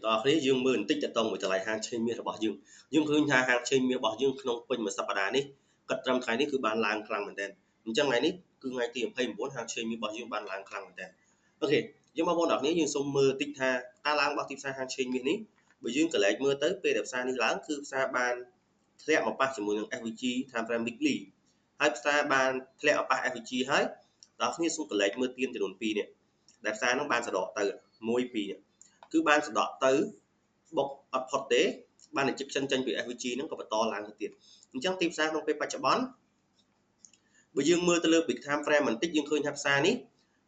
បងប្អូនយើងមើលបន្តិចតទៅមួយតម្លៃហាងឆេងមាសរបស់យើងយើងឃើញថាហាងឆេងមាសរបស់យើងក្នុងពេញមួយសប្តាហ៍នេះគិតត្រឹមថ្ងៃនេះគឺបានឡើងខ្លាំងមែនទែនអញ្ចឹងថ្ងៃនេះគឺថ្ងៃទី29ហាងឆេងមាសរបស់យើងបានឡើងខ្លាំងមែនទែន។ OK យើងបងប្អូនទាំងគ្នាយើងសូមមើលតិចថាការឡើងរបស់ទីផ្សារហាងឆេងមាសនេះបើយើងកលែកមើលទៅពេលដែលផ្សារនេះឡើងគឺផ្សារបានធ្លាក់មកប៉ះជាមួយនឹង FVG time frame weekly ហើយផ្សារបានធ្លាក់មកប៉ះ FVG ហើយដល់គ្នាសូមកលែកមើលទៀនចំនួន2នេះដែលផ្សារហ្នឹងបានសដកទៅ1 2នេះគឺបានសដកទៅបុកអត់ផុតទេបាន rejection ចេញពី FVG ហ្នឹងក៏បន្តឡើងទៅទៀតអញ្ចឹងទីផ្សារក្នុងពេលបច្ចុប្បន្នបើយើងមើលទៅលើ big time frame បន្តិចយើងឃើញថាផ្សារនេះ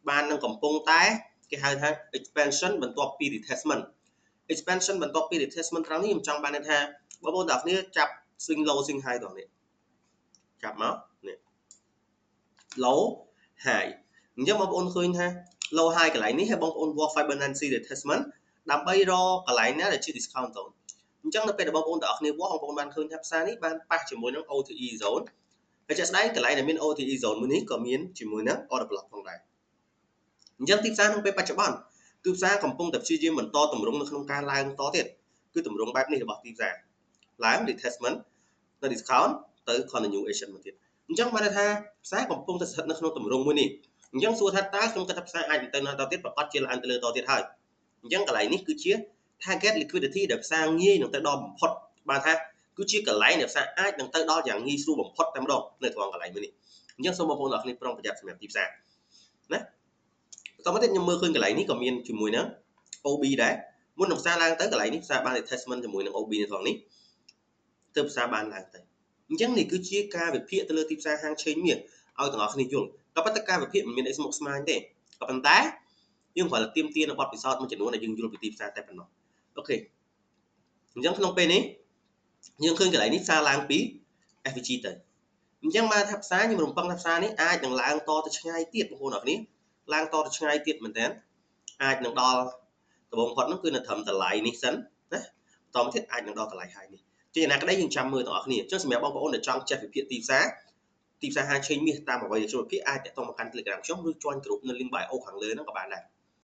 បាននឹងកំពុងតែគេហៅថា expansion បន្ទាប់ពី retracement expansion បន្ទាប់ពី retracement ត្រង់នេះខ្ញុំចង់បានន័យថាបងប្អូនទាំងគ្នាចាប់ swing low swing high ត្រង់នេះចាប់មកនេះ low high អញ្ចឹងបងប្អូនឃើញថា low high កន្លែងនេះហើយបងប្អូនវាស់ Fibonacci retracement ដើម្បីរកកន្លែងណាដែលជា discount zone អញ្ចឹងនៅពេលដែលបងប្អូនទាំងអស់គ្នាវាស់បងប្អូនបានឃើញថាផ្សារនេះបានប៉ះជាមួយនឹង OTE zone ហើយជាក់ស្ដែងកន្លែងដែលមាន OTE zone មួយនេះក៏មានជាមួយនឹង order block ផងដែរអញ្ចឹងទីផ្សារក្នុងពេលបច្ចុប្បន្នគឺផ្សារកំពុងតែព្យាយាមបន្តទម្រង់នៅក្នុងការឡើងតទៀតគឺទម្រង់បែបនេះរបស់ទីផ្សារឡើង retracement នៅ discount ទៅ continuation មកទៀតអញ្ចឹងបានន័យថាផ្សារកំពុងតែស្ថិតនៅក្នុងទម្រង់មួយនេះអញ្ចឹងសួរថាតើខ្ញុំគិតថាផ្សារអាចនឹងទៅណាតទៀតប្រកាសជាឡើងទៅលើតទៀតហើយអញ្ចឹងកន្លែងនេះគឺជា target liquidity ដែលផ្សារងាយនឹងទៅដល់បំផុតបានថាគឺជាកន្លែងដែលផ្សារអាចនឹងទៅដល់យ៉ាងងាយស្រួលបំផុតតែម្ដងនៅត្រង់កន្លែងមួយនេះអញ្ចឹងសូមបងប្អូនទាំងអស់គ្នាប្រុងប្រយ័ត្នសម្រាប់ទីផ្សារណាបន្តមកទៀតខ្ញុំមើលឃើញកន្លែងនេះក៏មានជាមួយនឹង OB ដែរមុននឹងផ្សារឡើងទៅកន្លែងនេះផ្សារបាន retracement ជាមួយនឹង OB នៅត្រង់នេះទើបផ្សារបានឡើងទៅអញ្ចឹងនេះគឺជាការវិភាគទៅលើទីផ្សារហាងឆេងមាសឲ្យទាំងអស់គ្នាយល់ក៏ប៉ុន្តែការវិភាគមិនមានអីស្មុគស្មាញទេក៏ប៉ុន្តែយើងគ្រាន់តែទៀមទានៅបទពិសោធន៍មួយចំនួនដែលយើងយល់ពីទីផ្សារតែប៉ុណ្ណោះOK អញ្ចឹងក្នុងពេលនេះយើងឃើញកន្លែងនេះផ្សារឡើងពី FVG ទៅអញ្ចឹងបានថាផ្សារខ្ញុំរំពឹងថាផ្សារនេះអាចនឹងឡើងតទៅឆ្ងាយទៀតបងប្អូនអរគ្នាឡើងតទៅឆ្ងាយទៀតមែនតើអាចនឹងដល់ដំបូងផុតនោះគឺនៅត្រឹមតម្លៃនេះសិនណាបន្តមកទៀតអាចនឹងដល់តម្លៃហើយនេះជាយ៉ាងណាក្តីយើងចាំមើលទាំងអស់គ្នាអញ្ចឹងសម្រាប់បងប្អូនដែលចង់ចេះវិភាគទីផ្សារទីផ្សារហាងឆេងមាសតាមអ្វីដែលខ្ញុំវិភាគអាចតាក់ទងមកកាន់ Telegram ខ្ញុំឬ join group នៅ link bio ខាងលើហ្នឹងក៏បានដែរ។